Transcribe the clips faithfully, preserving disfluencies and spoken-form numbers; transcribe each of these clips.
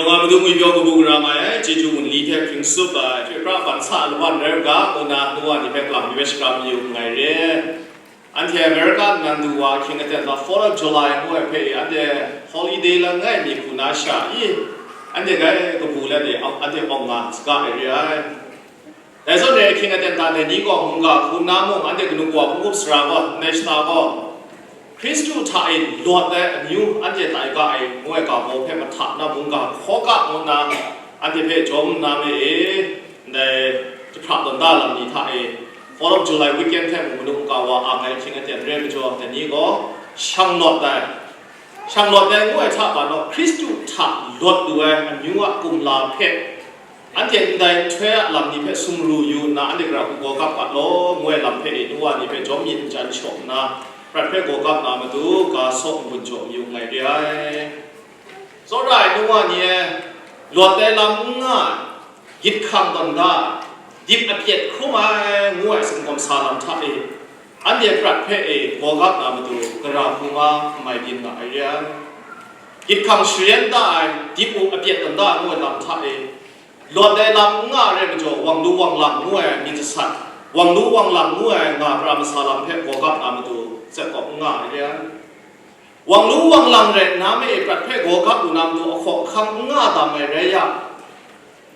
Yawng a matu ngwi pyaw kabu gara mai ai, chyeju gun li hte hpring tsup ai, hkye hkra ban sa laban rai u ga, ngu na nu wa ni hpe galang mi hpe shakram yu nngai re. Anhte America nnan du wa ahkying aten hta Fourth of July ngu ai hpe anhte holiday langai mi hku na sha i, anhte grai kabu let e, anhte awng nga saga ai re ai. Dai zawn re ahkying aten hta dai ni gaw mungga hku na mung, anhte kanu kawa hpung hkup sara gaw, ndai shata gaw, Hkristu hta e lawt ai amyu anhte tai ga ai, ngu ai ga baw hpe mahta na mungga hkaw ga ngu nna, anhte hpe jawm nna me e, ndai jahpra tawn da lam ni hta e, Fourth of July weekend hte mung manu mungga wa ang ai ahkying aten re ai majaw, dai ni gaw shang lawt ai. Shang lawt ai ngu ai hta, ba naw Hkristu hta lawt lu ai amyu a kumla hpe, anhte ndai nhtoi a lam ni hpe sumru yu nna, anhte gara hku gaw gap ga law, ngu ai lam hpe e, nu wa ni hpe jawm myit n chyan shaw nna, prat hpe gaw gap na matu, ga saw n-gun jaw mayu nngai re ai. Tsawra ai nu wa ni e, lawt ai lam n nga ai, gyit hkang tawn da ai, dip apyet hkrum ai, ngu ai sumgawm sa lam hta e, anhte prat hpe e gaw gap na matu, gara hku nga n mai byin nga ai re ai. Gyit hkang sharen da ai, dip u apyet tawn da ai, ngu ai lam hta e, lawt ai lam n nga ai rai majaw, wang lu wang lang ngu ai myit jasat, wang lu wang lang ngu ai nga pra masa lam hpe gaw gap na matu, tsep kawp n nga ai re ai. Wang lu wang lang rai nna me e prat hpe gaw gap lu na matu, ahkaw ahkang n nga dam ai rai yang,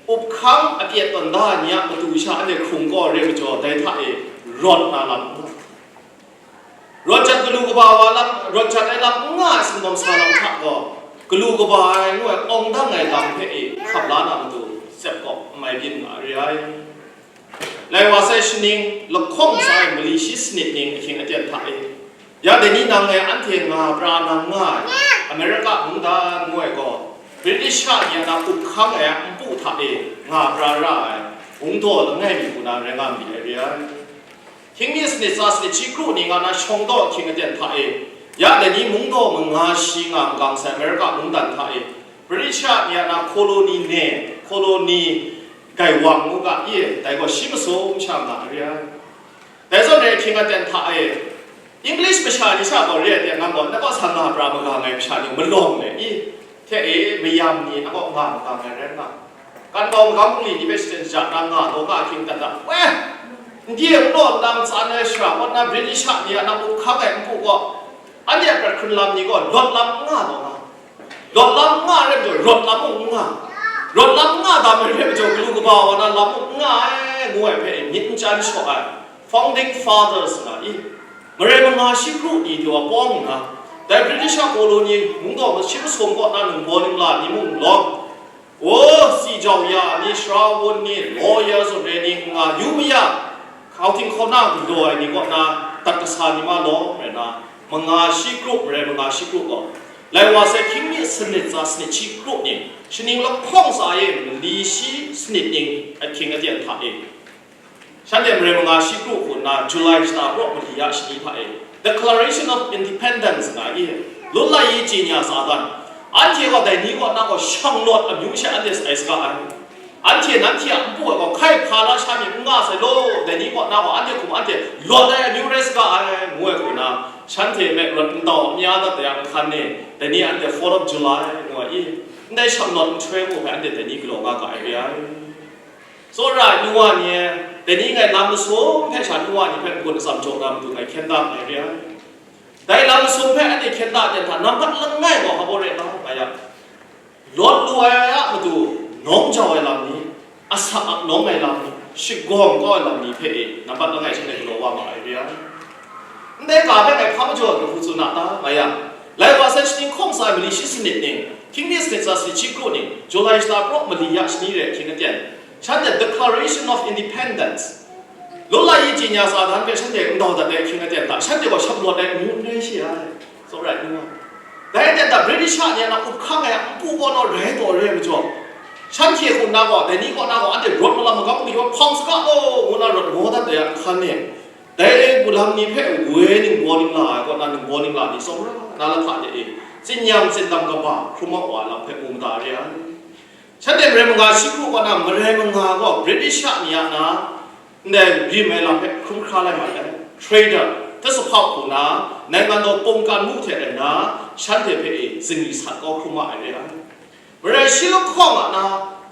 up hkang apyet tawn da ai ni a matu sha anhte hkrung kau ai re majaw, dai hta e rawt na lam n nga. Rawt jat galu kaba wa lam, rawt jat ai lam n nga ai sumgawm sa lam hta gaw, galu kaba ai ngu ai awng dang ai lam hpe e hkap la na matu, tsep kawp n mai byin nga ai re ai. Lai wa sai shaning lahkawng tsa ai mali shi sanit ning ahkying aten hta e, ya dai ni nang e anhte nga pra nang nga ai, America mungdan ngu ai gaw, British sha ni a na up hkang ai a npu hta e nga pra ra ai, hpung daw langai mi hku na rai nga myit ai re ai. Hkying mi sanit tsa sanit shi kru ni nga na shawng daw ahkying aten hta e, ya dai ni mungdaw manga shi nga n gang sai America mungdan hta e, British sha ni a na colony ne, colony gaiwang ngu ga i, dai gaw shi masum sha nga re ai. Dai zawn re ahkying aten hta e, English masha ni sha gaw re ai teng, nang gaw na kaw sa nga pra magang ai masha ni malawng le i, hte e, mayam ni na kaw nga magang ai rai nga. Kan bau magam bungli ni hpe shaten shaja na nga taw nga ahkying aten hta, we, n di e, n law n na matsan ai shara kaw na British sha ni a na up hkang ai npu gaw, anhte a prat hkrun lam ni gaw lawt lam n nga taw nga. Lawt lam n nga ai rai majaw, rawt lam mung n nga. Rawt lam n nga dam ai rai majaw, galu kaba wa na lam mung n nga ai, ngu ai hpe myit n chyan shaw ai founding fathers nga i, marai manga shi kru ni daw pawng nna, dai British a colony mungdaw shi masum kaw na ningbaw ningla ni mung lawm, o, si jau ya ni, shara wun ni, lawyer zawn re ni, n nga yu ma yang, hkauhting hkauna galaw ai ni kaw na dat kasa ni ma lawm rai na, manga shi kru, marai manga shi kru gaw, lai wa sai hkying mi sanit tsa sanit shi kru ning, shaning lahkawng tsa e mali shi sanit ning ahkying aten hta e, shanhte marai manga shi kru hku nna July shata praw mali ya shani hta e, Declaration of Independence nga i, lun lai i chye nya sa dan, anhte gaw dai ni kaw na gaw shang lawt amyu she anhte sai saga ai. Anhte nanhte a npu ai gaw hkai hpa na sha myit n nga sai law, dai ni kaw na gaw anhte hkum anhte lawt ai amyu rai saga ai, ngu ai hku na, shanhte me rawt n tau a mya dat ai a nhkan e, dai ni anhte Fourth of July ngu ai i, ndai shang lawt nhtoi ngu hpe anhte dai ni galaw nga ga ai re ai. Tsawra ai nu wa ni e, dai ni ngai lam masum hpe sha nu wa ni hpe n-gun atsam jaw na matu ngai hkyen da nngai re ai. Dai lam masum hpe anhte hkyen da ai hta, nambat langai gaw hpa baw re na nga yang, lawt lu ai a matu nawng jau ai lam ni, asak ap nawng ai lam ni, shagawng kau ai lam ni hpe e nambat langai shanhte galaw wa ma ai re ai. Ndai ga hpe ngai hpa majaw ai hku tsun a ta? Nga yang, lai wa sai shaning hkawng tsa ai mali shi sanit ning, hkying mi sanit tsa sanit shi kru ning, July shata praw mali ya shani re ahkying aten, shanhte Declaration of Independence, lun lai i chye nya sa dan hpe shanhte n dau dat ai ahkying aten hta, shanhte gaw shang lawt ai amyu n rai shi ai. Tsawra ai nu wa, dai aten hta British sha ni a na up hkang ai a npu kaw naw rai taw re ai majaw, shanhte hku nna gaw, dai ni kaw na gaw, anhte rawt malam magam ni gaw hpang saga law, ngu na rawt maw dat ai a nhkan e, dai hku lam ni hpe woi ningbaw ningla ai kaw na ningbaw ningla ni tsawra na lahka de e, tsin yang tsindam kaba hkrum wa lam hpe mu mada re ai. Shanhte marai manga shi kru kaw na marai manga gaw British sha ni a na, ndai rim ai lam hpe hkrum hkra lai mat ai, trader, hta sahpau hku na, nai ngan daw pawngkan mu hte rai nna, shanhte hpe e zingri sat kau hkrum ma ai re ai. Marai shi lahkawng a na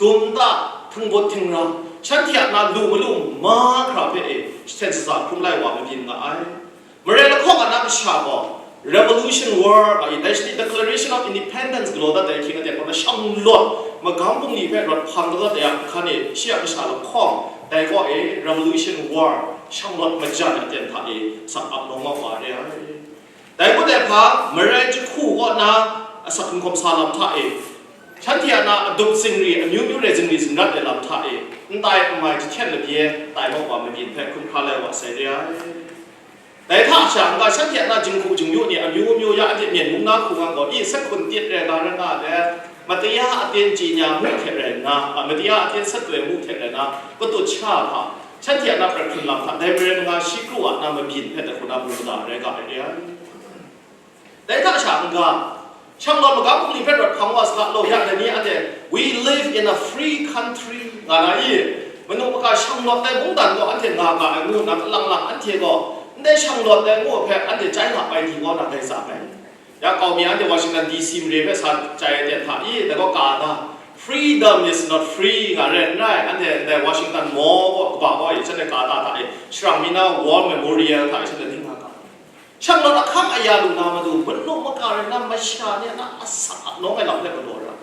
dum nta, htingbut htingrang, shanhte a na lu malu mahkra hpe e jahten shaza hkrum lai wa mabyin nga ai. Marai lahkawng a na kasha gaw Revolution War nga i, dai shi ni Declaration of Independence galaw dat ai ahkying aten gaw na shanglawt magam bungli hpe rawt hpang dat ai a hkan e shi a kasha lahkawng dai kaw e Revolution War shanglawt majan aten hta e sak ap nawng wa re ai. Dai ngut ai hpa, Marai jahku kaw na asak hkum sa lam hta e, shanhte a na adup zingri, amyu myu re zingri zingrat ai lam hta e, n tai n mai jahten labye tai mawk wa mabyin hpe hkrum hkra lai wa sai re ai. Dai hta sha n-ga, shanhte a na jinghku jingyu ni amyu myu ya anhte Myen mung na hku nga gaw, i, sat hkun tit re ga rai nga let, mataya aten chye nya mu hte rai nna, a, mataya aten sat doi mu hte rai nna, katut sha hpa, shanhte a na prat hkrun lam hta, dai Marai manga shi kru a na mabyin hpe dai hku na mu mada rai ga ai re ai. Dai hta sha n-ga, shanglawt magam bungli hpe rawt hpang wa saga law, ya dai ni anhte, "We live in a free country," nga na i? Manu maka shanglawt ai mungdan gaw anhte nga ga ai ngu nna, kalang lang anhte gaw ndai shanglawt ai ngu hpe anhte chyai la ai di kaw na dai tsa ai. Ya kau mi anhte Washington D C mare hpe sa chyai ai ten hta i? Dai gaw ka da, "Freedom is not free," nga re n rai? Anhte ndai Washington Mall kaw kaba kaw e shanhte ka da hta e, sharang mi na War Memorial hta e shanhte ning nga ga. Shanglawt ahkang aya lu na matu, manu maka rai nna masha ni a na asak ap nawng ai lam hpe galaw ra.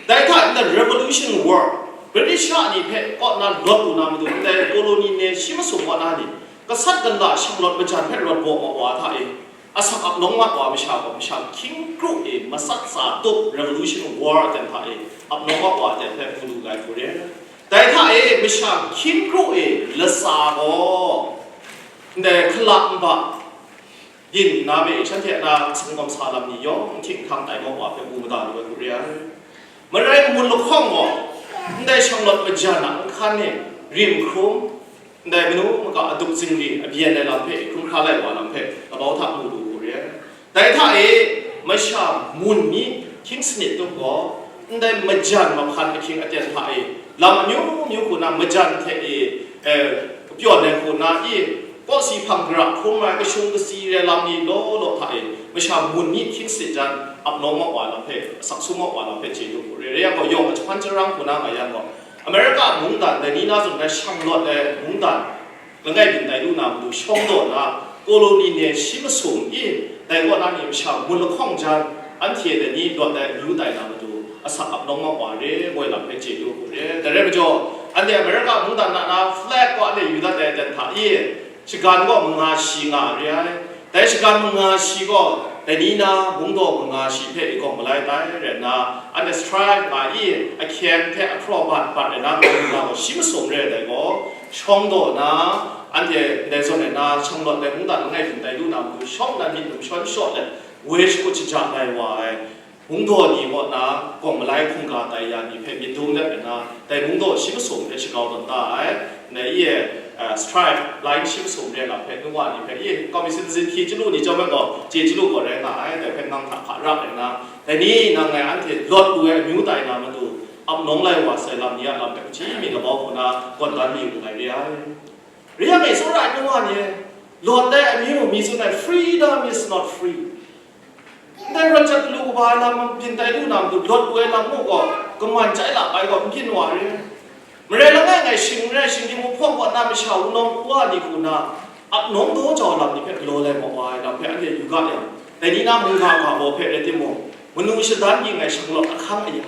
Dai hta ndai Revolution War, British ni hpe kaw nna lawt lu na matu, ndai koloni ni shi masum kaw na ni, gasat gala shanglawt majan hpe rawt baw ma wa hta e, asak ap nawng mat wa masha gaw, masha hkying kru e matsat tsa tup Revolution War aten hta e ap nawng mat wa aten hpe mu lu ai hku re. Dai hta e masha hkying kru e latsa gaw, ndai hkala nba, yin nna hpe shanhte a na singwam sa lam ni yawng htinghkang tai mawk wa hpe mu mada lu ai hku re ai. Marai mun lahkawng gaw, ndai shanglawt majan a nhkan e rim hkrum, ndai manu maka adup zingri abyen ai lam hpe hkrum hkra lai wa lam hpe kabau hta mu lu hku re ai. Dai hta e masha mun ni hkying sanit tup gaw, ndai majan mahpan ahkying aten hta e lam amyu myu hku na majan hte e, e, kapyawn ai hku na i, kawsi hpang gara hkrum ai, kashung kasi re lam ni law law hta e, masha mun ni hkying sanit jan ap nawng mat wa lam hpe, asak sum mat wa lam hpe chye lu hku re. Rai yang gaw, yawng a jahpan jarang hku na nga yang gaw, America mungdan, dai ni na zawn rai shanglawt ai mungdan, langai byin tai lu na matu shawng daw na, koloni ni shi masum i, dai kaw na ni masha mun lahkawng jan, anhte dai ni lawt ai amyu tai na matu, asak ap nawng mat wa re, ngoi lam hpe chye lu hku re. Dai rai majaw, anhte America mungdan na na flag gaw anhte yu dat ai dan hta i, shagan gaw manga shi nga re ai. Dai shagan manga shi gaw, dai ni na mungdaw manga shi hpe i gawng malai tai rai nna, anhte strike nga i, ahkyen hte ahpraw bat bat ai na, mungdaw shi masum re ai dai gaw, shawng daw na, anhte ndai zawn ai na, shanglawt ai mungdan langai hpyi tai lu na matu, shawng na myit dum shawn shaw let, woi shakut shaja lai wa ai, mungdaw ni kaw na, gawng malai hkungga tai ya ni hpe myit dum let ai na, dai mungdaw shi masum hpe shagau tawn da ai, ndai i e, eh, strike line shi masum re ai lam hpe, nu wa ni hpe, i, kau mi citizen hkyi chyalu ni chyawm ai gaw, chye chyalu gaw rai nga ai, dai hpe ngang hta hpa ra ai na, dai ni nang ngai anhte lawt lu ai amyu tai na matu, ap nawng lai wa sai lam ni a lam hpe hpaji mi labau hku na gawn dan mi wu ai re ai. Re yang e, tsawra ai nu wa ni e, lawt ai amyu mi tsun ai, "Freedom is not free." Ndai rawt jat lu kaba ai lam byin tai lu na matu, lawt lu ai lam muk gaw, kaman chyai la bai gaw, n byin wa re. Marai langai ngai shing n rai, shinggyim mahpawng kaw na masha wunawng wa ni hku na, ap nawng daw jau lam ni hpe galaw lai mat wa ai lam hpe anhte yu ga yang, dai ni na mungga ga baw hpe rai timung, manu shadan ging ai shanglawt ahkang aya,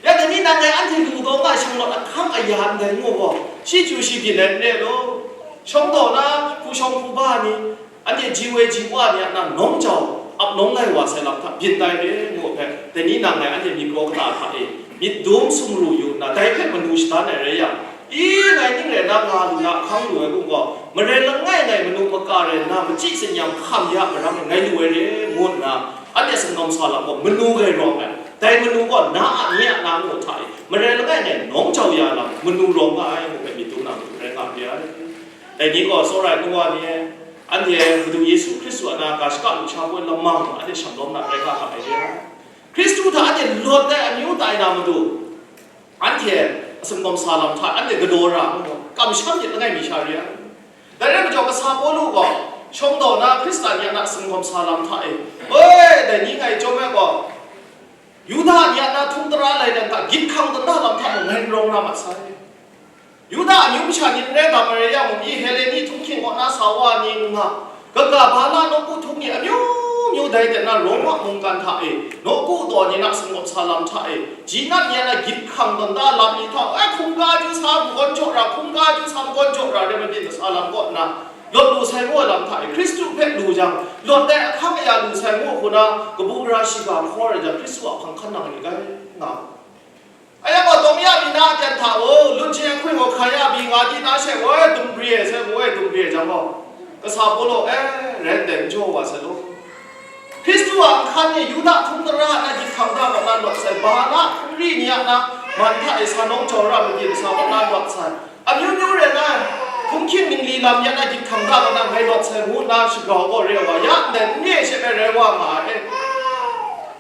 ya dai ni na ngai anhte lu kau nga ai shanglawt ahkang aya ndai ngu gaw, shi chyu shi byin ai n re law, shawng daw na, hpu shawng hpu ba ni, anhte ji woi ji wa ni a na nawng jau, ap nawng lai wa sai lam hta byin tai re ngu hpe, dai ni na ngai anhte myit kraw kata hta e myit dum sumru yu nna, dai hpe manu shadan ai rai yang, i, ngai ning rai na nga lu na ahkang lu ai gung gaw, marai langai ngai manu maka rai nna, machyi tsin-yam hkam ya marang e ngai lu ai re ngu nna, anhte singdawng sa lam gaw manu grai rawng ai, dai manu gaw na a nye a na ngu hta e, marai langai ngai nawng jau ya lam manu rawng nga ai ngu hpe myit dum na matu rai nga re ai. Dai ni gaw tsawra ai nu wa ni e, anhte Madu Yesu Hkristu a na ga shaka lusha hpoi lamang anhte shanglawm na rai nga ga ai re ai. Hkristu hta anhte lawt ai amyu tai na matu, anhte a sumgawm sa lam hta anhte galaw ra ai, kamsham myit langai mi sha re ai. Dai rai majaw, kasa Pawlu gaw shawng daw na Hkristan ni a na sumgawm sa lam hta e, oi, dai ni ngai chyawm ai gaw, Yuda ni a na htung tara lai dan hta, gyit hkang tawn da lam hta mung ngai n rawng na ma sai. Yuda amyu masha ni n rai ga marai yang mung, i Heleni htunghking kaw na sa wa ni n nga, kaga ba na nawku htung ni amyu myu dai dan na Roma mungkan hta e, nawku daw ni na singawp sa lam hta e, ji nat ni a na gyit hkang tawn da lam ni hta, ai hkungga ju sa makawn jaw ra, hkungga ju sa makawn jaw ra, rai mabyin sa lam kaw nna, lawt lu sai ngu ai lam hta e, Hkristu hpe lu jang, lawt ai ahkang aya lu sai ngu hku na, kabu gara shiga hkaw rai jang, Hkristu a hpang hkan nang ni gai nga. Aya gaw, tawng ya mi na a ten hta, o, lun hte hkoi gaw hkan ya mi nga di na she, woi, dum bri e, sai, woi, dum bri e jang gaw, kasa Pawlu, e, rai ndai, n jaw wa sai law. Hkristu a nhkan e Yuda htung tara na gyit hkang da kaw na lawt sai, ba na hkungri ni a na man hta e sa nawng jaw ra mabyin sa kaw na lawt sai, amyu myu rai na, htunghking ningli lam ya na gyit hkang da kaw na ngai lawt sai ngu nna shagrau gaw re ai wa, ya ndai n re she ai rai wa nga ai.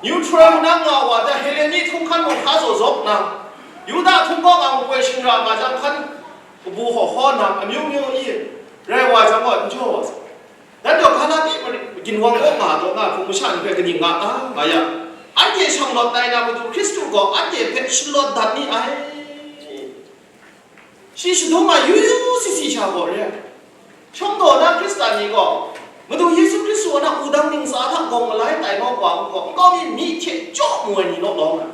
Neutral nang nga wa da, Heleni htunghkan mung hka zaw zawk nang, Yuda htunggawng a makoi shingra nga jang hkan kabu hkaw hkaw nang, amyu myu i rai wa jang gaw, n jaw wa sai. Dan gaw Galati mari ginwang kaw nga taw nga hpung masha ni hpe kaning nga ta nga ya? Anhte shanglawt tai na Madu Hkristu gaw anhte hpe shalawt dat ni ai. Shi shadum ai yu yu si si sha gaw re ai. Shawng daw na Hkristan ni gaw, Madu Yesu Hkristu a na wudang ntsa hta gawng malai tai mau wa ngu gaw, nkau mi myi hte jaw mu ai ni law lawm ai.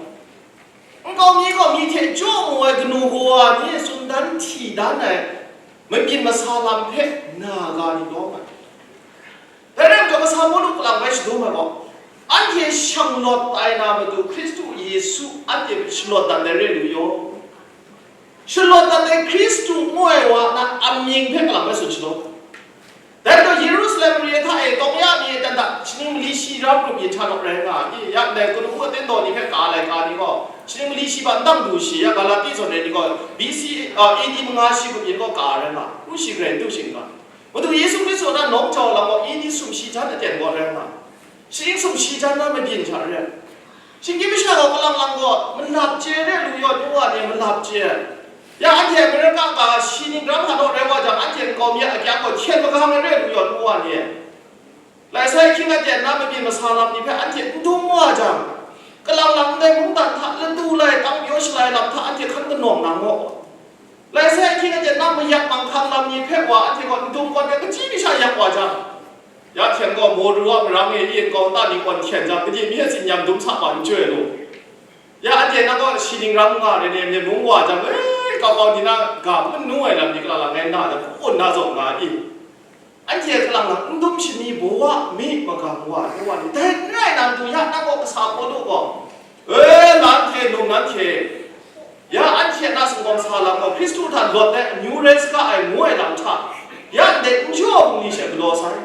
Nkau mi gaw myi hte jaw mu ai kanu kawa ni tsun dan hti dan ai mabyin masa lam hpe na ga ni lawm ai. Dai rai nna, kasa Pawlu kalang bai shadum ai gaw, anhte shanglawt tai na Madu Hkristu Yesu anhte hpe shalawt dat ai re lu yaw. Shalawt dat ai Hkristu ngu ai wa na amying hpe kalang bai tsun shalawt. Dai gaw Yerusalem mare hta e tawng ya mi e dan hta, shaning mali shi ram grup yin hta naw rai nga ai, ya ndai kanu aten daw ni hpe ka ai laika ni gaw, shaning mali shi hpa n dang du shi, ya Galati zawn ai ni gaw, B C, a, A D manga shi grup yin gaw ka ai rai nga, ngu shi grai n du shi n ga. Madu Yesu Hkristu a na nawng jau lam gaw, A D sumshi jan aten gaw rai nga, shaning sumshi jan na mabyin hta re ai. Shinggyim masha gaw kalang lang gaw, malap chye re lu yaw, nu wa ni malap chye. Ya, anhte Amerika ga shi ning ram hta naw rai wa jang, anhte nkau mi a akyang gaw hkyen magang ai re lu yaw, nu wa ni. Lai sai ahkying aten na mabyin masa lam ni hpe anhte n dum wa jang, kalang lang ndai mungdan hta latu lai tang pyaw shalai lam hta anhte hkan kanawng nang gaw, lai sai ahkying aten na mayak manghkang lam ni hpe wa anhte gaw n dum gawn ai, kaji mi sha yak wa jang, ya hten gaw Moru a marang e yin kau nta ni kawn hkyen jang, kaji mi a tsin-yam dum sa ma n joi lu. Ya, anhte na gaw shi ning ram nga re ni, myen mung wa jang, e, kau kau ni na ga n nu ai lam ni kalang lang ngai na jang, hku na zawn nga i. Anhte kalang lang n dum shani baw a mi magang wa ai wa ni, dai n rai nna, madu ya na gaw kasa Pawlu gaw, e, nanhte num nanhte, ya anhte a na singkawm sa lam gaw, Hkristu hta lawt ai amyu rai saga ai, ngu ai lam hta, ya ndai n jaw bungli she galaw sai.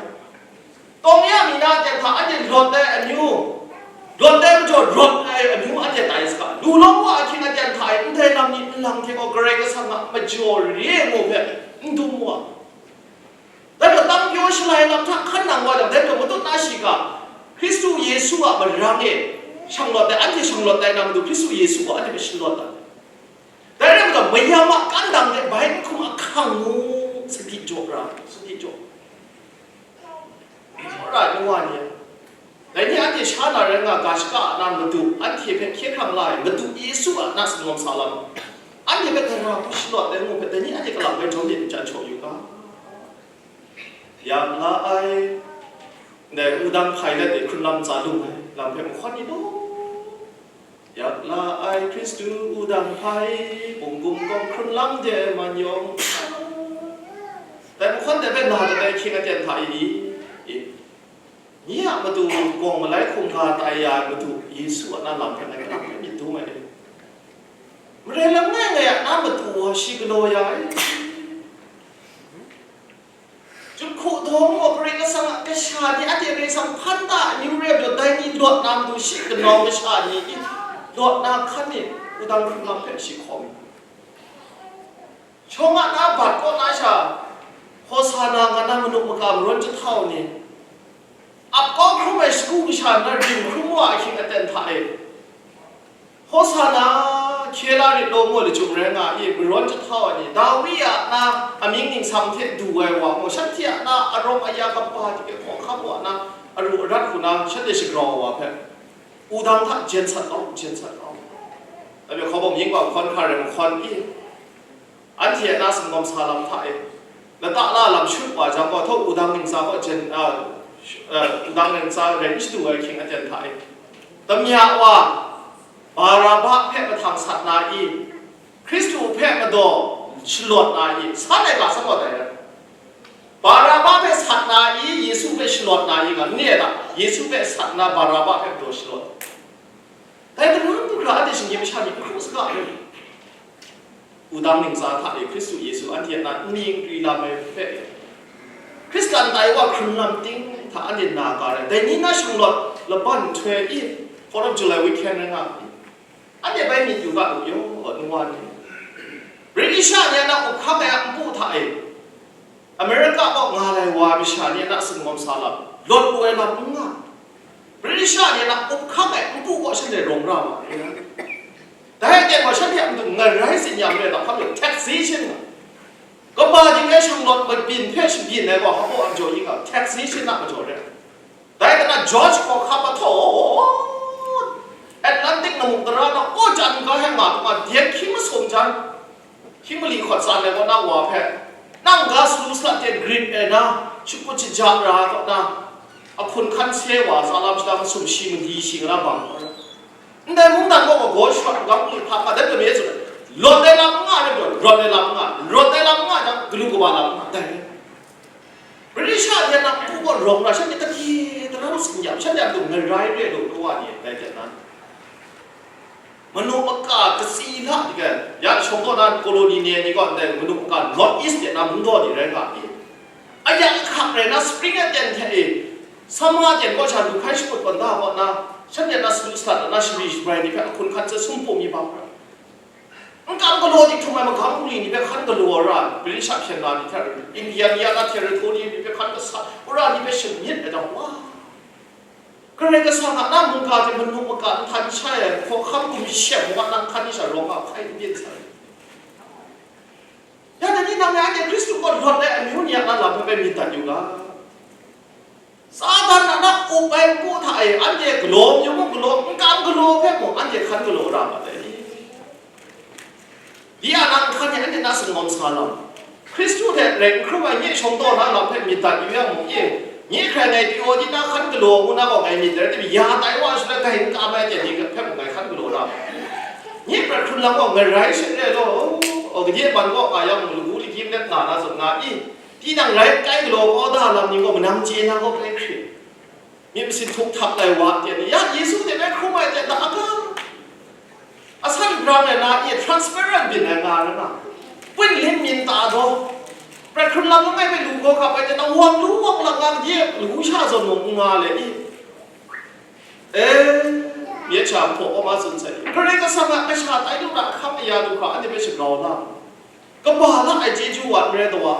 Tawng ya mi na aten hta anhte lawt ai amyu, lawt ai majaw rawt ai amyu anhte tai saga, lu lawm wa ahkying aten hta e ndai lam ni nlang hte gaw Karai Kasang a majaw re ai ngu hpe n dum wa. Dai gaw, tang pyaw shalai lam hta hkan nang wa jang, dai gaw matut na shiga, Hkristu Yesu a marang e shanglawt ai, anhte shanglawt ai na matu Hkristu Yesu gaw anhte hpe shalawt ai. Dai rai nna, mayam a kandang hte bai n hkum ahkang mu, sadi jaw ra, sadi jaw. Ra ni wa ni, dai ni anhte sha na rai nga, ga shaka a na matu, anhte hpe hkye hkrang la ai, matu Yesu a na singawm sa lam, anhte hpe gara hku shalawt ai ngu hpe, dai ni anhte kalang bai jawm myit n chyan shaw yu ga. Yak la ai, ndai wudang Pilat e hkrun lam tsa lung ai lam hpe mahkawn ni law, yak la ai Hkristu wudang hpai, bungkum kawng hkrun lam de man yawng, dai mahkawn de hpe na dat ai ahkying aten hta i, i, nye a matu gawng malai hkungga tai ya ai matu Yesu a na lam hpe ngai kalang hpe myit dum ai. Marai langai ngai a na matu wa shi galaw ya ai. Jinghku daw mu, Karai Kasang a kasha ni, anhte Karai Kasang hpan ta amyu re ai majaw, dai ni lawt na matu shi kanau kasha ni, i, lawt na hkan ni, wudang hkrung lam hpe shi hkawm. Shawng a na bat kaw na sha, Hosana nga na manu maka marawn jahtau ni, ap kau hkrum ai shagu kasha nna rim hkrum wa ahkying aten hta e, Hosana, hkye la rit law, ngu lachyum rai nga i, marawn jahtau ai ni, Dawi a na amying ningsang hte du ai wa gaw, shanhte a na arawng aya kaba hte hkawhkam wa na, aru arat hku na shanhte shagrau ai wa hpe, Wudang hta jen sat kau, jen sat kau. Dai hpe hkawbawm yin gaw hkawn hkra rai mahkawn i, anhte a na singawm sa lam hta e, lata la lam shut wa jang gaw, htaw wudang ntsa gaw jen, a, sh-, a, wudang ntsa rai n shadu ai hkying aten hta e, damya wa Baraba hpe mahtang sat na i, Hkristu hpe madaw shalawt na i, san ai ga sa gaw dai rai. Baraba hpe sat na i, Yesu hpe shalawt na i, nga n ni ai ta? Yesu hpe sat na Baraba hpe madaw shalawt. Dai hpang hkra anhte shinggyim masha myit n hkru saga ai. Wudang ntsa hta e Hkristu Yesu anhte a na nni nkri lam ai hpe, Hkristan tai wa hkrun lam ting hta anhte na ga rai. Dai ni na shanglawt laban nhtoi i, Fourth of July weekend rai nga ai. Anhte bai myit yu ga lu yaw, nu wa ni. British ni a na up hkang ai a npu hta e, America kaw nga lai wa masha ni a na singawm sa lam, lawt lu ai lam n nga. British ni a na up hkang ai npu kaw shanhte rawng ra ma ai. Dai aten gaw shanhte a matu ngarai tsin ya marai ta hkam taxation nga. Kaba dik ai shanglawt mabyin hpe shabyin ai gaw hpaw a majaw yin ga, taxation a majaw rai. Dai hte na George hkawhkam a htaw, Atlantic namuk tara na, o, jan ga heng nga, nga, dyen hkying masum jan, hkying mali hkawt tsan ai kaw na wa hpe, nang ga salu salat ten grit ai na, shakut shaja ra kaw na, a hkun hkan se wa, tsa lam shadang sumshi mali shi nga na bang. Ndai mungdan gaw gaw shawt gam lu hpa hpa dat lame tsun ai. Lawt ai lam n nga ai majaw, rawt ai lam n nga, rawt ai lam n nga jang, galu kaba lam n nga, dai. British ni a na npu gaw rawng ra, shanhte kahte tarau tsin ya, shanhte a matu ngarai re lu, lu wa ni, dai hte nan. Manu maka katsi la, ya shawng kaw na colony ni, ni gaw ndai manu maka North East de na mung daw ni rai nga ni. Ayang hkak rai na spring aten hte e, summer aten kaw sha lu hkai shakut kawn da kaw na, shanhte na salu salat na shari shabrai ni hpe a hkun hkan hte sumpu mi bang ra. N kam galaw dik htum ai magam bungli ni hpe hkan galaw ra, British hpyen na ni hte, India ni a na territory ni hpe hkan kasa, wora ni hpe shamyit ai jang, wa! Karai Kasang a na mungga hte manu maka nhtan shai ai, hkawhkam gumshem wa na nhkan ni sha rawng a hkai n byin sai. Ya dai ni nang ngai anhte Hkristu kaw lawt ai amyu ni a na lam hpe myit dat yu ga. Satan a na up ai npu hta e anhte galaw yu mung galaw, n kam galaw hpe mung anhte hkan galaw ra mat ai. Di a na nhkan e anhte na singawm sa lam, Hkristu hte rai n hkrum ai nye shawng taw na lam hpe myit dat yu yang mung e, nye hkrai ngai pyi di na hkan galaw ngu na gaw ngai myit dai, rai timung, ya tai wa shaloi gai n kam ai hte ni hpe mung ngai hkan galaw na, nye prat hkrun lam gaw ngarai sha re law, o, gade man gaw nga yang mung lagu lagyim let nga na zawn nga i, tinang rai kai galaw kau da lam ni gaw manang chye na gaw bai hkrit. Myit masin htuk htak lai wa hte ni, ya Yesu hte bai hkrum ai hte na a ga? Asan brang ai na e transparent byin ai nga ai na, pun lim myin ta daw, prat hkrun lam langai hpe lu gaw hkap ai hte na, wang lu wang lang nga, ye lu sha zawn mung n nga le i? E, myit sha hpaw kaw ma tsun sai. Karai Kasang a kasha tai lu na ahkang aya lu hkra anhte hpe shagrau na, kaba la ai chyeju wa n rai taw a.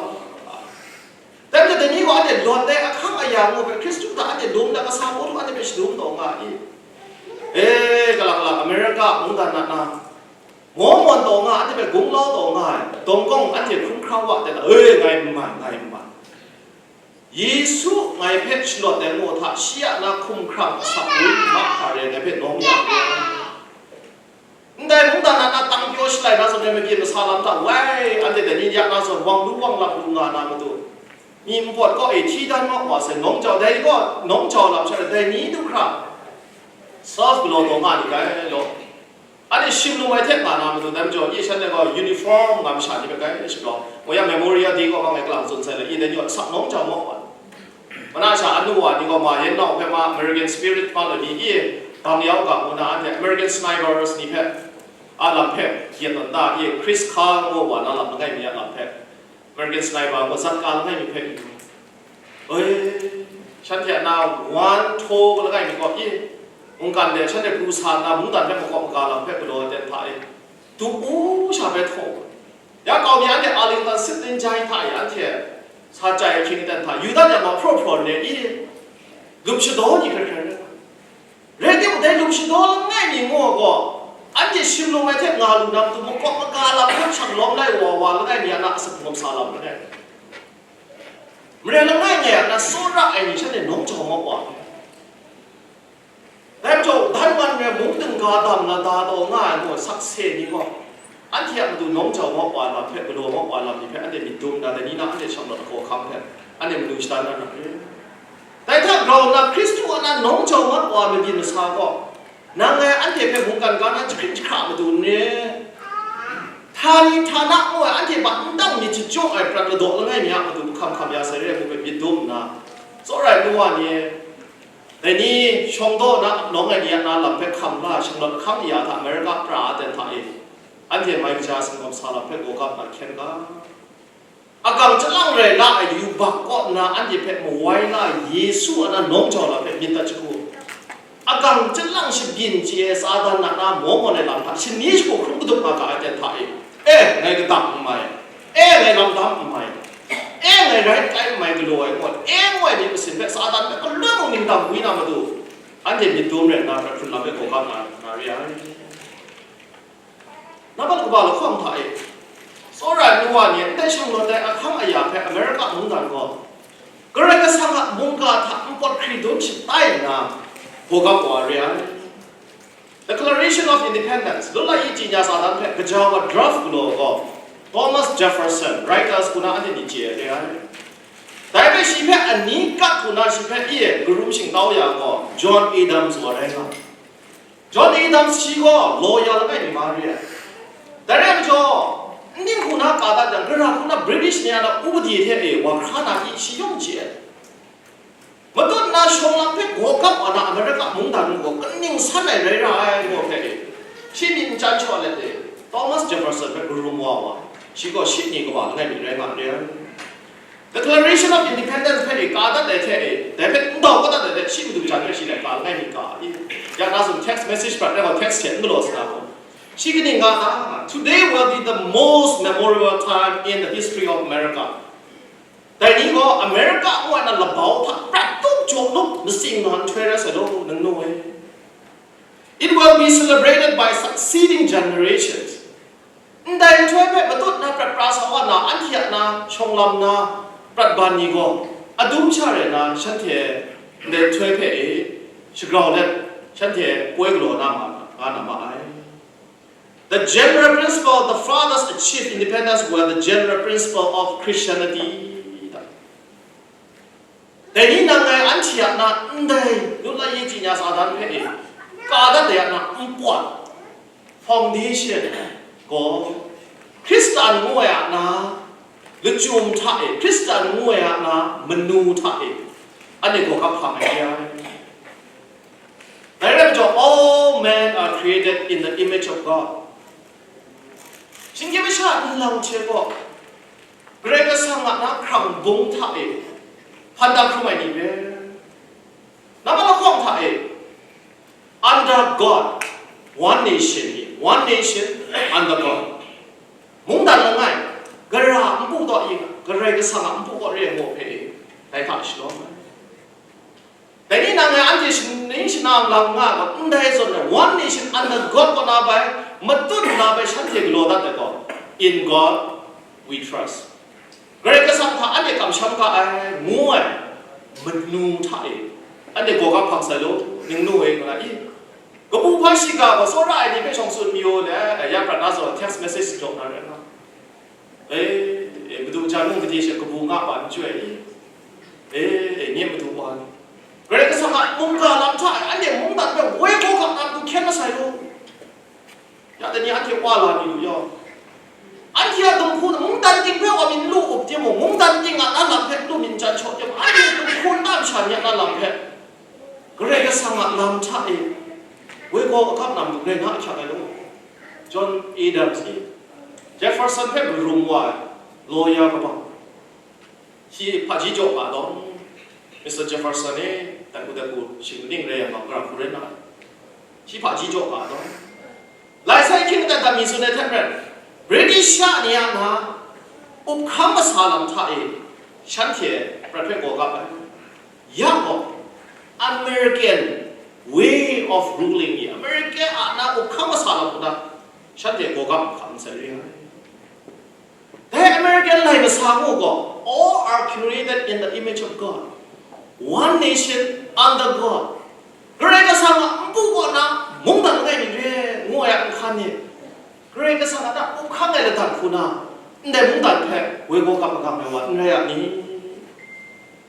Dai majaw dai ni gaw anhte lawt ai ahkang aya ngu hpe Hkristu hta anhte lum na kasa hku anhte hpe shadum taw nga i? E, kalang kalang America mungdan na na, Mormon taw nga, anhte hpe gunglau taw nga ai, dawng kawng anhte hkrum hkra wa de na, e, ngai n mai, ngai n mai. Yesu ngai hpe shalawt ai ngu hta, shi a na hkumhkrang asak woi mahkra re ai ngai hpe nawng ya u ai. Ndai mungdan na na tang pyaw shalai na zawn e, mabyin masa lam hta wai, anhte dai ni ya na zawn wang lu wang lam lu nga na matu, myi npawt kaw e hti dan ma wa sai, nawng jau, dai gaw nawng jau lam sha dai ni du hkra self galaw taw nga ni dai law. Anhte shim lu ai hte nga na matu, dai majaw, i shanhte gaw uniform nga masha ni hpe gai shagrau. Wa ya Memorial Day gaw, ma ngai kalang tsun sai le, i dai ni gaw asak nawng jau ma wa. Mana sha anu wa ni gaw ma, yen nau hpe ma, American Spirit ma lani i, bang yau ga ngu na, anhte American Snipers ni hpe, a lam hpe, yet tawn da i, Chris Carr ngu wa na lam langai mi a lam hpe, American Sniper ngu zat ka langai mi hpe yu. Oi, shanhte a na wan htaw langai mi gaw i, mungkan de shanhte pru sa nna, mungdan hpe makawp maga lam hpe galaw ai ten hta e, du u sha hpe htaw. Ya kau mi anhte Arlington sit ning jai hta e anhte sa chyai ahkying aten hta, Yuda ni a ma hpraw hpraw nre i, lum shadaw ni hkrai hkrai rai nga. Rai timung, dai lum shadaw langai mi ngu gaw, anhte shim lum ai hte nga lu na matu, makawp maga lam hpe shang lawm lai wa wa langai mi a na asak hkungam sa lam langai. Mare langai ngai a na tsawra ai ni shanhte nawng jau ma wa. Dai majaw, dan wan re mung dingga dam na da taw nga ai gaw sakse ni gaw, anhte a matu nawng jau mawk wa lam hpe, galaw mawk wa lam ni hpe anhte myit dum nna, dai ni na anhte shanglawt lahkawng hkam hpe anhte manu shadan na ra re. Dai hta grau nna, Hkristu a na nawng jau mat wa ai mabyin masa gaw, nang ngai anhte hpe mungkan ga na jahkring jahkra matu n re. Htani htana ngu ai anhte hpa n dang myit chachyung ai prat ladaw langai mi a matu hkam hkam ya sai re ai hpe myit dum nna, tsawra ai nu wa ni, dai ni shawng daw na nawng ai ni a na lam hpe hkam la ai shanglawt ahkang ya hta Amerika pra ai ten hta e, anhte mai kaja singawm sa lam hpe gawgap na hkyen ga. Agang chyalang rai la ai yubak kaw nna anhte hpe mawai la ai Yesu a na nawng jau lam hpe myit dat shagu. Agang chyalang shabyin chye ai Satan a na maw mawn ai lam hta shani shagu hkrum kadup nga ga ai ten hta e, e, ngai kadang n mai, e, ngai lam dam n mai, e, ngai rai kai n mai galaw ai gaw, e, ngu ai myit masin hpe Satan hpe kalun mung ningdam wi na matu, anhte myit dum rai nna, hkrat hkrun lam hpe gawgap nga na re ai. Nambat kaba lahkawng hta e, tsawra ai nu wa ni ndai shanglawt ai ahkang aya hpe Amerika mungdan gaw Karai Kasang a mungga hta npawt hkridun shatai nna gawgap wa re ai. Declaration of Independence, Lulai yi Jinya Sa Dan hpe gaja wa draft galaw gaw Thomas Jefferson, Writers, hku na anhte ni chye ai re ai. Dai hpe shi hpe ani kat hku na shi hpe e karum shingtau ya gaw John Adams wa rai nga. John Adams shi gaw lawyer langai mi ma re ai. Dai rai majaw, ning hku na ka dat jang, gara hku na British ni a na upadi hte e wa hkra na pyi shi yawng chye ai. Matut na shawng lam hpe gawgap wa na Amerika mungdan gaw kaning san ai rai ra ai gaw hpe e, shi myit n chyan shaw let e, Thomas Jefferson hpe karum wa wa, shi gaw shi ni kaba langai mi rai nga re ai. Declaration of Independence hpe e ka dat ai hte e, dai hpe n dau ka dat ai hte shi madu jan hpe shi laika langai mi ka i, ya na sung text message prat ai gaw text hte n galaw sa na gaw, shi kaning nga ta, "Today will be the most memorable time in the history of America." Dai ni gaw America ngu ai na labau hta prat tup jaw lup matsing na nhtoi rai sai law, nang nu e. It will be celebrated by succeeding generations. Ndai nhtoi hpe matut na prat pra sa wa na, anhte a na shawng lam na prat ban ni gaw, adum sha rai na, shanhte ndai nhtoi hpe e shagrau let, shanhte poi galaw na ma, nga na ma ai. The general principle the fathers achieved independence were the general principle of Christianity. Dai ni nang ngai anhte a na ndai Lulai yi Jinya Sa Dan hpe e ka dat ai a na npawt, foundation, gaw Hkristan ngu ai a na lachyum hta e, Hkristan ngu ai a na manu hta e, anhte gaw kap hpang ai rai. Dai rai majaw, "All men are created in the image of God." Shinggyim masha nlang hte gaw Karai Kasang a na hkrang bung hta e hpan da hkrum ai ni hpe, nambat lahkawng hta e, under God, one nation, one nation under God. Mungdan langai, gara npu kaw i, Karai Kasang a npu kaw re ai maw hpe, dai hta shalawm ai. Dai ni nang ngai anhte shaning shanang lam nga gaw, ndai zawn ai one nation under God kaw na bai, matut na bai shanhte galaw dat ai gaw, "In God we trust." Karai Kasang hta anhte kamsham ga ai, ngu ai, manu hta e, anhte gaw kap hpang sai law, ning nu e, nga na i? Kabu hpa shiga gaw tsawra ai ni hpe shawng tsun mayu le, ya prat na zawn text message jaw na rai nga. E, e, madu jan mung gade she kabu nga wa n chyoi i? E, e, nye madu wa ni. Karai Kasang a mungga lam hta e, anhte mungdan hpe woi hkawhkam na matu hkyen masai law. Ya dai ni anhte wa la mi lu yaw. Anhte a dinghku mungdan ting hpe wa mi n lu up timung, mungdan ting a na lam hpe n lu mi n jan shaw timung, anhte dinghku nta masha ni a na lam hpe Karai Kasang a lam hta e woi hkawhkam na matu rai na ahkyak ai law. John Adams i, Jefferson hpe marum wa ai lawyer kabang. Shi hpaji jaw ga dawng, Mister Jefferson e, dat u dat u, shing ning rai yang, gara hku rai na ai. Shi hpaji jaw ga dawng, lai sai hkying aten hta mi tsun ai hte maren, British sha ni a na up hkam masa lam hta e, shanhte prat hpe gaw gap ai. Ya gaw, American way of ruling ni, America a na up hkam masa lam hta, shanhte gaw gap hkam sai re ai. Dai American lai masa mu gaw, "All are created in the image of God. One nation under God." Karai Kasang a Hku kaw na, mungdan langai mi re, ngu ai a nhkan ni, Karai Kasang a ta up hkang ai ladan hku na, ndai mungdan hpe woi gaw kap magang ai wa n rai a ni?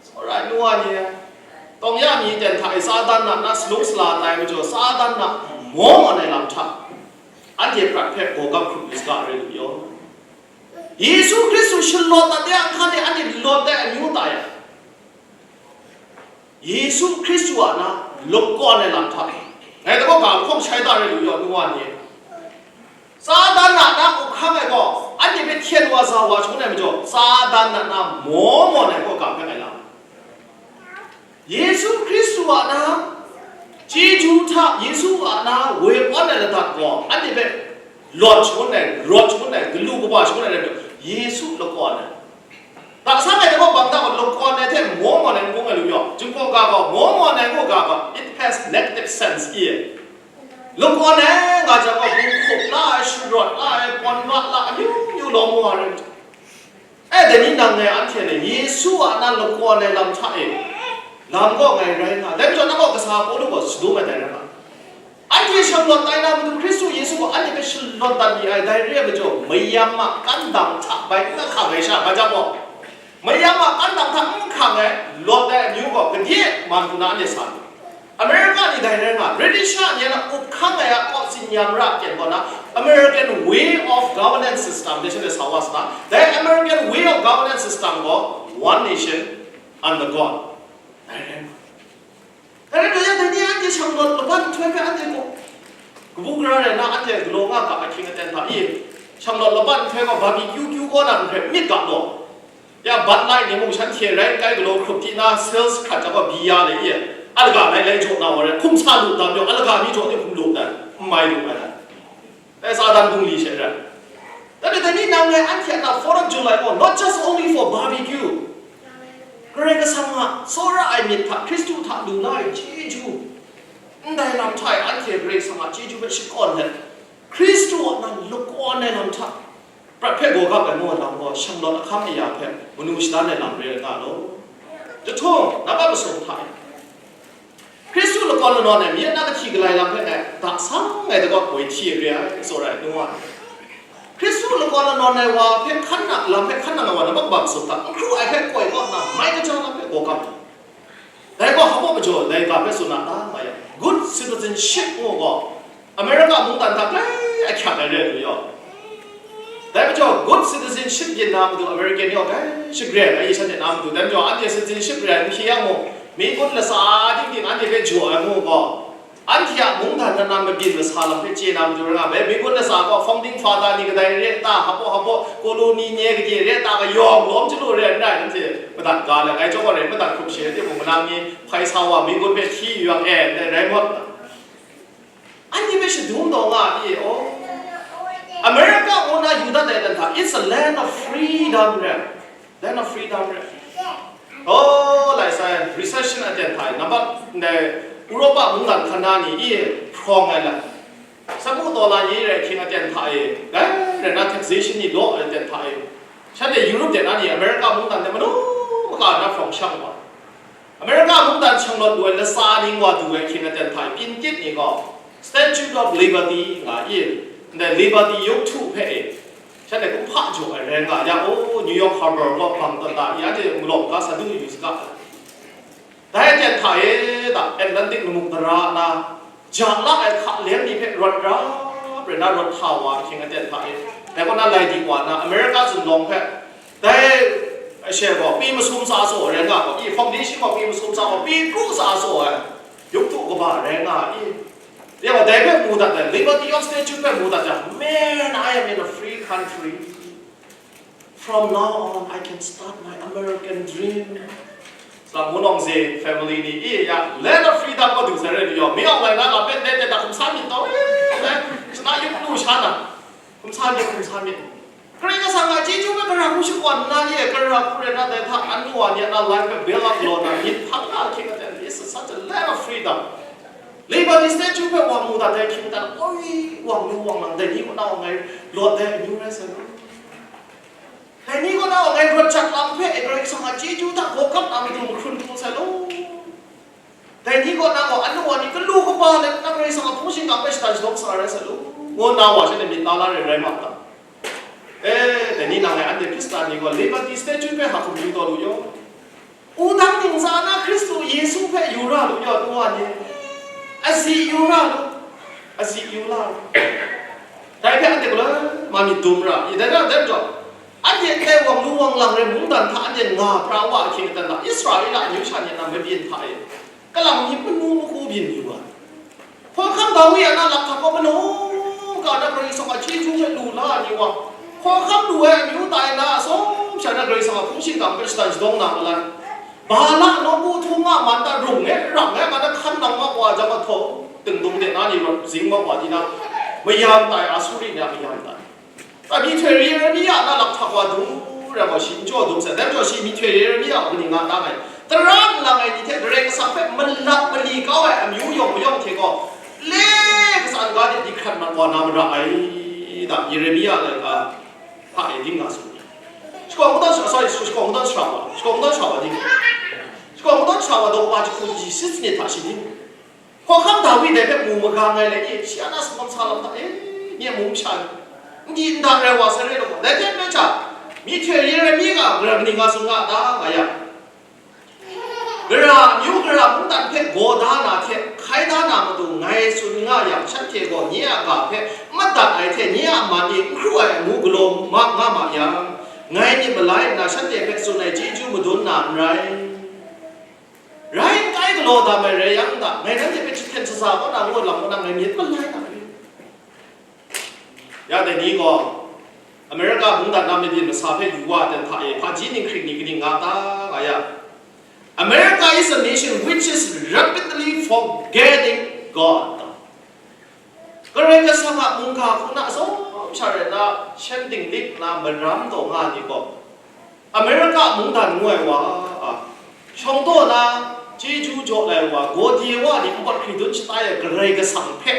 Tsawra ai nu wa ni, tawng ya mi ten hta e Satan na na salung sala tai majaw, Satan na maw mawn ai lam hta, anhte prat hpe gaw kap hkrup lu saga rai lu yaw. Yesu Hkristu shalawt dat de a nhkan e anhte lawt ai amyu ta yang, Yesu Hkristu a na lakawn ai lam hta, ngai hta gaw ga lahkawng shai da rai lu yaw, nu wa ni. Satan a na up hkang ai gaw, anhte hpe hten wa sa wa shangun ai majaw, Satan a na maw mawn ai kaw ga hpe ngai lam. Yesu Hkristu a na chyeju hta, Yesu a na woi awn ai ladat gaw, anhte hpe lawt shangun ai, rawt shangun ai, galu kaba shangun ai rai majaw, Yesu lakawn ai. Hta sa ngai hta gaw bang hta gaw lakawn ai hte maw mawn ai n bung ai lu yaw, Jinghpaw ga gaw maw mawn ai ngu ga gaw, it has negative sense i. Lakawn ai nga jang gaw, bung hkup la ai, sharawt la ai, pawn ga la, amyu myu lawm wa rai. E, dai ni nang ngai anhte ni Yesu a na lakawn ai lam hta e, lam gaw ngai rai nga, dai majaw na gaw kasa Pawlu gaw shadum ai dai rai nga. Anhte shanglawt tai na matu Hkristu Yesu gaw anhte hpe shalawt dat mi ai, dai re ai majaw, mayam a kandang hta bai n hkang ai sha, nga jang gaw, mayam a kandang hta n hkang ai lawt ai amyu gaw, gade man hku na anhte sa lu. America ni dai rai nga, British ni na up hkang ai a kaw tsin ya mara kyen gaw na, American way of governance system, dai shanhte sa wa sa na, dai American way of governance system gaw, one nation under God. Dai rai nga. Dai rai nga yang, dai ni anhte shanglawt laban nhtoi hpe anhte gaw, kabu gara rai na anhte galaw nga ga ahkying aten hta e, shanglawt laban nhtoi gaw, barbecue kyu kaw na hpe myit ga law. Ya, Bud Light ni mung shanhte rai n kai galaw hkrup di na, sales hkrat jang gaw, bia le e, alaga lai lai jaw na wa rai, hkum sa lu dam yaw, alaga mi jaw ni hkum lu dan, n mai lu ai dan. Dai Satan bungli she rai. Dai dai ni nang ngai anhte a na Fourth of July gaw, not just only for barbecue. Karai Kasang a tsawra ai myit hta, Hkristu hta lu la ai chyeju, ndai lam hta e anhte Karai Kasang a chyeju hpe shakawn let, Hkristu a na lakawn ai lam hta, prat hpe gaw gap ai ngu ai lam gaw, shanglawt ahkang aya hpe manu shadan ai lam re ai nga law. Jahtum, nang a masum hta e, Hkristu lakawn lanawn ai mi a na kahti galai lam hpe ngai hta sang ngai da gaw, woi hti re ai, tsawra ai nu wa. Hkristu lakawn lanawn ai wa hpe hkan nang, lam hpe hkan nang ai wa, nang a masum hta n hkru ai hpe koi kaw nna, mai kaja lam hpe gaw gap ai. Dai gaw hpa majaw, dai ga hpe tsun na ta nga yang, good citizenship ngu gaw, America mungdan hta grai ahkyak ai re lu yaw. Dai majaw, good citizenship byin na matu American yaw grai shagren ai, shanhte na matu. Dai majaw, anhte citizenship re ai n hpyi yang mung, mi gun latsa ting ting anhte hpe jaw ai ngu gaw, anhte a mungdan na na mabyin masa lam hpe chye na matu rai nga, bai mi gun latsa gaw founding father ni kadai re ta, hpaw hpaw colony nye kadai re ta, kayawng lawm chyalu re n rai, anhte madat ga let ai chyawm gaw rai, madat hkrup she ai timung, manang ni hpai sa wa mi gun hpe hti yu yang e, ndai rai mawt. Anhte hpe shadum taw nga ai, oh. America ngu na yu dat ai dan hta, it's a land of freedom re. Land of freedom re. Oh, lai sai, recession aten hta, nambat ndai Europa mungdan hkan na ni i hprawng ai lam. Samu taw la ni rai hkying aten hta e, dai rai na taxation ni law ai aten hta e. Shanhte Europe de na ni America mungdan de manu maka na hprawng shang wa. America mungdan shanglawt lu ai latsa ning wa du ai hkying aten hta e, Pinkit ni gaw Statue of Liberty nga i, ndai Liberty yawk htu hpe e, shanhte kum hpa jaw ai rai nga yang, o, New York Harbor gaw bang tawn da i, anhte malawng ga sa du yu saga. Dai aten hta e, da, Atlantic lamuk tara na, ja la ai hka lem ni hpe rawt rap rai na rawt hta wa ahkying aten hta e, dai kaw na lai di wa na, America zunlawng hpe, dai she gaw, pi masum sa saw rai nga gaw, i foundation gaw pi masum sa gaw, pi kru sa saw ai, yawk htu kaba rai nga i. Ya gaw, dai hpe mu dat ai, Liberty of Statue hpe mu dat jang, "Man, I am in a free country. From now on, I can start my American dream." Sa Mun Aung Zae family ni, i ya, Land of Freedom kaw du sai rai ni yaw, mi awng lai na, la pen dai dai da hkum sa myit taw, eh, shana yawk lu sha na, hkum sa myit, hkum sa myit. Karai Kasang a chyeju hpe gara hku shakawn nna, ye, gara hku rai na, dai hta, annu wa ni a na life hpe build up law na, myit hpang na ahkying aten, it's such a land of freedom. Liberty Statue hpe wa mu dat ai ahkying aten, oi, wang lu wang lang, dai ni kaw na wa ngai lawt ai amyu rai sai law. Dai ni kaw na wa ngai rawt jat lam hpe, Karai Kasang a chyeju hta gaw kap na matu mahkrun hkrum sai law. Dai ni kaw na gaw, anu wa ni galu kaba let nang Karai Kasang a hpung shingkang hpe shatan shadawng sa rai sa lu, ngu nna wa shanhte myit na la re rai ma ta? E, dai ni nang e anhte Hkristan ni gaw Liberty Statue hpe hkap hkum yu taw lu yaw. Wudang ntsa na Hkristu Yesu hpe yu ra lu yaw, nu wa ni. Azi yu ra lu, azi yu la lu. Dai hpe anhte galoi ma myit dum ra, i dai ra, dai majaw, anhte ndai wang lu wang lang rai mungdan hta anhte nga pra wa ahkying aten hta, Israela amyu sha ni a mabyin hta e kalang myit manu mahku byin yu ai. Hkawhkam Dawi a na lakhta kaw manu ga na Karai Kasang a chyeju hpe lu la ai ni wa, hkawhkam lu ai amyu tai na atsawm sha na Karai Kasang a hpung shingkang hpe shatan shadawng na malai. Bala nawku htung a man ta rung e rang e ga na hkan nang ma wa jang a htaw, tengdung de na ni rawt zing ma wa di na, mayam tai, Asuri ni a mayam tai. A myihtoi Yeremia na lakhta wa dum rai gaw, shi n jaw dum sai, dai majaw shi myihtoi Yeremia a kaning nga ta ai, tara nlang ai ni hte Karai Kasang hpe malap mali kau ai amyu yawng mayawng hte gaw, le kasa n-ga de di hkrat mat wa na mara ai, da Yeremia laika hta e ding nga tsun. Shakawn kungdawn sara, sorry, shakawn kungdawn sara wa, shakawn kungdawn sara wa ding, shakawn kungdawn sara wa daw wa jahku ji sit ni hta shi ding. Hkawhkam Dawi dai hpe mu magang ai let e, shi a na sumsawng sa lam hta e, nye mu masha ni, n di n da rai wa sai re law, dai hte maren sha, myihtoi Yeremia a gara kaning nga tsun nga a ta, nga yang, gara amyu gara mungdan hpe gaw da na hte hkai da na matu ngai tsun nga yang, shanhte gaw nye a ga hpe madat ai hte nye a man e n hkru ai amu galaw ma nga ma yang, ngai myit malai nna shanhte hpe tsun ai chyeju madun na n rai. Rai n kai galaw dam ai rai yang, ngai nanhte hpe jahten shaza kaw na ngut lam kaw na ngai myit malai na re. Ya dai ni gaw, America mungdan na mabyin masa hpe yu wa ai hta e, hpaji ninghkring ni kaning nga ta, nga ya? America is a nation which is rapidly forgetting God. Karai Kasang a mungga hku na atsawm sha rai na, shan dinglik nna maram taw nga ai ni gaw, America mungdan ngu ai wa, a, shawng taw na chyeju jaw ai wa, Gaudi wa ni npawt hkridun shatai ai Karai Kasang hpe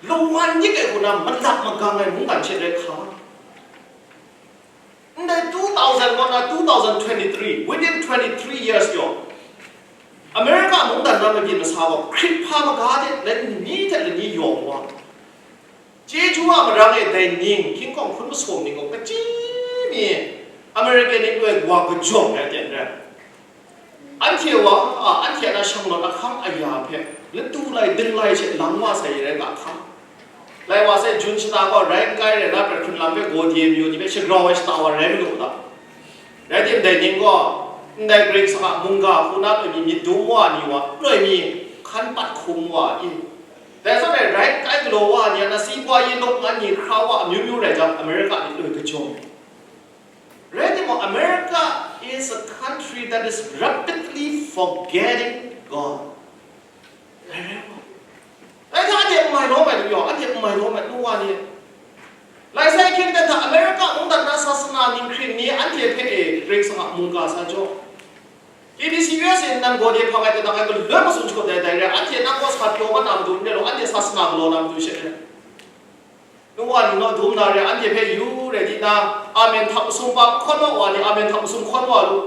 lawan dik ai hku na malap magang ai mungdan hte rai hka. Ndai two thousand one na two thousand twenty-three, within twenty-three years yaw, America mungdan na mabyin masa gaw hkrit hpa maga de lani hte lani yawng wa, chyeju a marang e dai ning, hkying hkawng hkun masum ning gaw, kaji mi America ni loi wa kajawng ai aten rai. Anhte wa, a, anhte a na shanglawt ahkang aya hpe, latu lai, dinglai she lang wa sai rai nga hkam. Lai wa sai, Jun shata gaw rai n kai rai na, prat hkrun lam hpe Gaudi myu ni hpe shagrau ai shata wa rai malu u ta? Rai tim, dai ning gaw, ndai Karai Kasang a mungga hku na loi mi myit dum wa ni wa, loi mi hkan pat hkum wa i? Dai zawn e, rai n kai galaw wa ni a na, si wa yi lawk ngan ni hkra wa amyu myu rai jang, America ni loi kajawng. Rai timung, America is a country that is rapidly forgetting God. Rai rai wa. Rai hta, anhte n mai lawm ai lu yaw, anhte n mai lawm ai lu wa ni. Lai sai hkying dan hta America mungdan na sasana ninghkring ni anhte hpe e Karai Kasang a mungga sa jaw. K B C U S A nan gaw de hpang ai, kadang ai, galoi masum shakawn dai dai rai, anhte nang gaw sa pyaw mat na matu n rai law, anhte sasana galaw na matu she rai. Nu wa ni naw dum na re, anhte hpe yu rai di na, amen hta masum pa n hkawn wa wa ni, amen hta masum hkawn wa lu.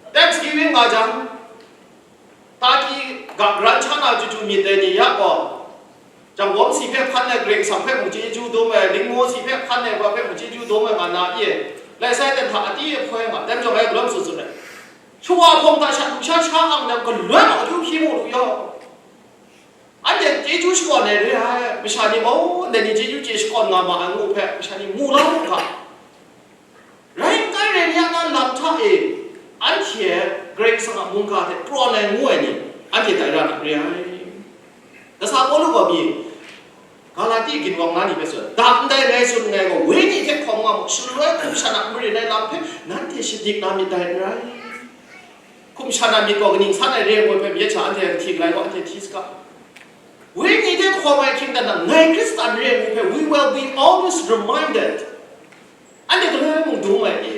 Thanksgiving nga jang, taki ga garan sha na chyu chyu myit ai ni ya gaw, janggawm si hpe hkan ai, Karai Kasang hpe mung chyeju dum ai, lingmaw si hpe hkan ai wa hpe mung chyeju dum ai nga na e, lai sai dan hta a ti e hpoi nga, dan jawng ai galawm tsun tsun ai. Shawa hpawng hta sha lu sha sha ang na galoi ma du hpyi mu lu yaw. Anhte chyeju shakawn ai re ai, masha ni gaw ndai ni chyeju chye shakawn nga ma ai ngu hpe, masha ni mu la mu ga. Rai n kai, rai ni a na lam hta e, anhte Karai Kasang a mungga hte prawn ai ngu ai ni, anhte dai ra na re ai. Kasa Pawlu gaw mi, Galati ginwang na ni hpe tsun, dap ndai ngai tsun nngai gaw, wenyi hte hkawm nga mu, shaloi hkum shan a marin ai lam hpe nanhte shadik na myit dai n rai. Hkum shan a myit gaw kaning san ai re ai ngu hpe myit sha anhte hti galai gaw, anhte hti saga. Wenyi hte hkawm ai hkying dan na, ngai Hkristan re ai ngu hpe, we will be always reminded. Anhte galoi mung dum ai, i,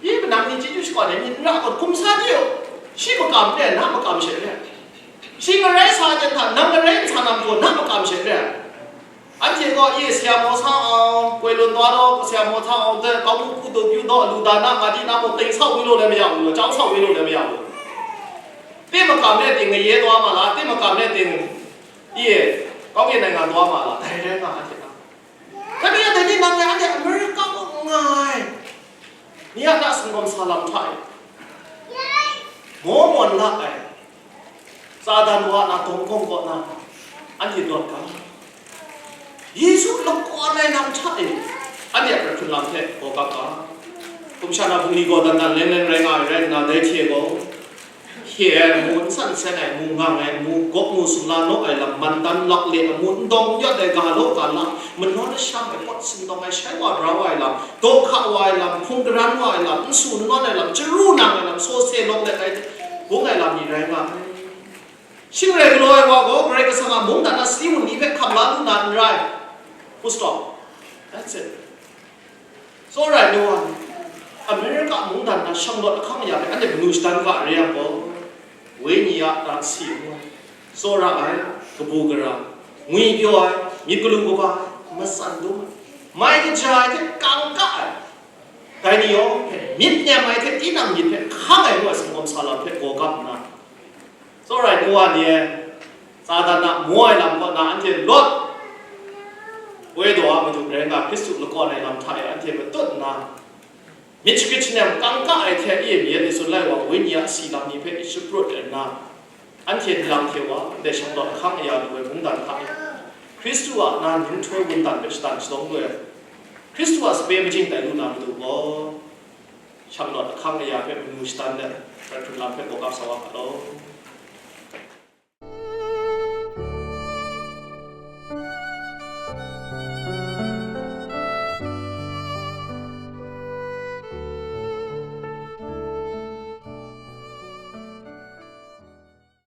i, manang ni chyeju shakawn ai myit n ra gaw, hkum sa de u, shi makam re ai, na makam she re ai. Shi marai sa ai hta, nang marai n sa na matu, na makam she re ai. Anhte gaw, i, ဆရာမော်ဆန်းအောင်, ကွယ်လွန်သွားတော့ ဆရာမော်ဆန်းအောင်အတွက် ကောင်းမှုကုသိုလ်ပြုတော့ လူဒါန ငါး ဒီး နောက် တိမ်ဆောက်ပေးလို့လည်း မရဘူးနော်၊ ကျောင်းဆောက်ပေးလို့လည်း မရဘူး။ Te makam ne ting ngaye taw ma la, te makam ne ting, i, kawng e nai nga taw ma la, dai rai nga anhte na. Dai ni a dai ni nang e anhte America kaw nga ai ni a na singkawm sa lam hta e, maw mawn la ai, Satan wa na dawng kawng kaw na, anhte dawt ga. Yesu lakawn ai lam hta e, anhte a hkrat hkrun lam hte gaw kap ga. Hkum sha na bungli gaw dan dan leng leng rai nga ai rai nna, dai hte gaw, hkye ai amu, n san seng ai amu, ngang ai amu, gawk mu sumla naw ai lam, man dan lak le amu, n dawng n yawt ai ga law ga la, manaw lasham ai, pawt sindawng ai, shai wa bra wa ai lam, daw hka wa ai lam, hpung garan wa ai lam, n su n nawn ai lam, chyaru nang ai lam, saw se lawk let ai, bung ai lam ni rai nga ai. Shing rai galaw ai wa gaw, Karai Kasang a mungdan a sali wunli hpe hkam la lu na n rai. Full stop. That's it. Tsawra ai nu wa, America mungdan na shanglawt ahkang aya hpe anhte manu shadan ga re yang gaw, Wenyi a tarsi ngu ai, tsawra ai, kabu gara, ngwi pyaw ai, myit galu kaba ai, matsan dum ai, mai kaja ai hte kangka ai, dai ni yawng hpe myit nem ai hte tinang myit hpe hkang ai ngu ai singkawm sa lam hpe gaw gap nna, tsawra ai nu wa ni e, Satan a mu ai lam kaw na anhte lawt, woi daw a Madu rai nga Hkristu lakawn ai lam hta e anhte matut nna, myit shagrit shanem kangka ai hte e myit e tsun lai wa, Wenyi a si lam ni hpe shaprut ai nna, anhte dalang hte wa ndai shanglawt ahkang aya lu ai mungdan hta e, Hkristu a na nhtoi wundan hpe shatan shadawng lu ai, Hkristu a sape majing tai lu na Madu gaw, shanglawt ahkang aya hpe manu shadan let, hkrat hkrun lam hpe gaw kap sa wa ga law.